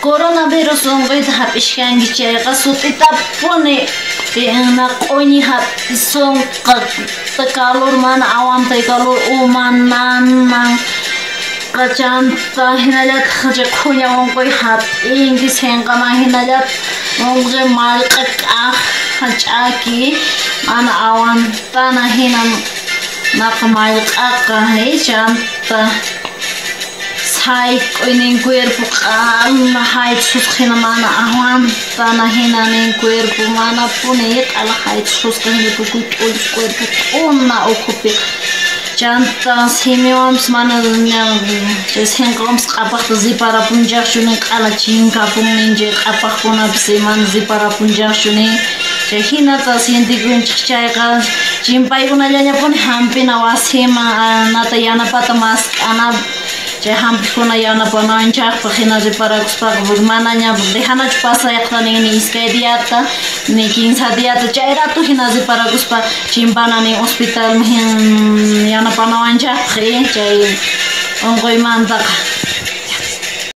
Coronavirus onqoyta hap'ishkanki chayqa sut'itapuni na q'uñi hap'isonqa, calor mana aguantay, calor, uma nanan, chanta hinallataq chay qhuña onqoy hap'inki sinqaman, hinallataq onqoy mallq'a k'aja ch'aki mana aguantana hina naqa mallq'aqa, chanta sayk'uynin cuerpo q'ala hayt'usqa hina mana aguantana hina nin cuerpo manapuni q'ala hayt'usqa hina tukuy t'ullus cuerpo t'una ukhupi, chanta simiwanpis mana chay sinqawanpis q'apaqta riparapunchaqchu nin, q'ala chinkapun nin chay q'apaqkunapis mana riparapunchaqchu nin. Chay hinata sientikunchik chayqa chimpaykunallañapuni hampina wasiman nata yanapata mask'ana chay hampiqkuna yanapanawanchaqpaq. Hina riparakuspaqa manaña dejanachu pasayaqta nin, ni iskay diata ni 15 diata, chay rato hina riparakuspa chimpana nin hospitalman yanapanawanchaqpaq chay onqoymantaqa.